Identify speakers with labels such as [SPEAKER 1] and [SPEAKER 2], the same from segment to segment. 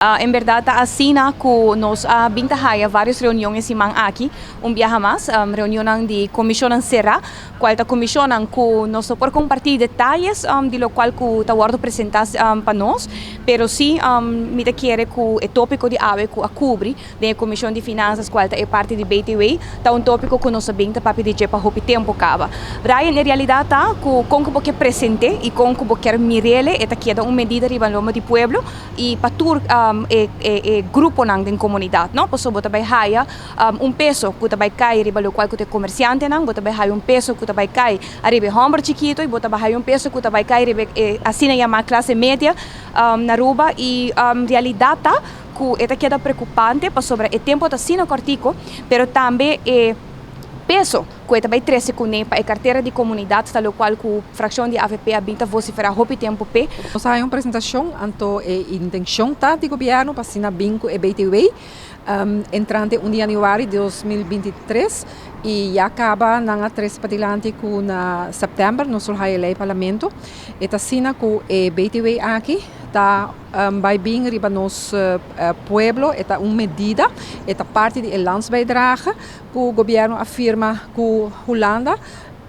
[SPEAKER 1] En berdad ta asina cu nos a bin ta haya varios reunion e siman aki, un biaha mas, reunionnan di comisionnan cera, cual ta comisionnan cu nos no por comparti detayes di locual cu ta wordo presenta pa nos, pero si mi ta kere cu e topico di awe cu a cubri den e comision di finanzas, cual ta e parti di BTW, ta un topico cu nos a bin ta papia di dje pa hopi tempo caba. Brian, e realidad ta cu con cu bo kier presente y con cu bo kier mirele, e ta keda un medida riba lomba di pueblo y pa tur e gruponan den comunidad, no? Pasobra bo ta bay haya un peso cu ta bay cay riba locual cu ta e comerciantenan, bo ta bay haya un peso cu ta bay cay ariba e homber chikito y bo ta bay haya un peso cu ta bay cay riba e asina yama clase media na Aruba. Y realidad ta cu e ta keda preocupante pasobra e tempo ta asina cortico, pero tambe e peso cu e ta bay trece cune pa e cartera di comunidad ta locual cu fraccion di avp a bin ta vocifera hopi tempo p'e.
[SPEAKER 2] Nos a haya un presentacion, anto e intencion ta di gobierno pa asina bin cu e BTW entrante 1 di januari 2023 y ya caba nan a trece padilanti cu na september nos lo haya ley parlamento. E ta asina cu e BTW aki ta bay bin riba nos pueblo, e ta un medida, e ta parti di e landsbijdrage cu gobierno a firma cu Hulanda,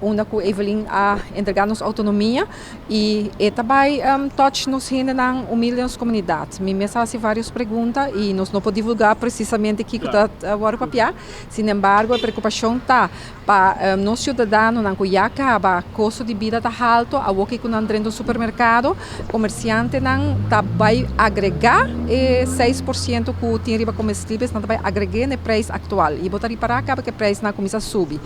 [SPEAKER 2] unda cu Evelyn a entrega nos autonomia, y e ta bay touch nos hendenan humilde, nos comunidad. Mi mes a haci varios pregunta y nos no por divulga precisamente kico ta wordo papia. Sin embargo, e preocupacion ta pa nos ciudadanonan cu ya caba costo di bida ta halto, awo cu nan drenta un supermercado, comerciantenan ta bay agrega e 6% cu tin riba comestibles, nan ta bay agrega e prijs actual y bo ta ripara caba cu e prijsnan cuminsa subi.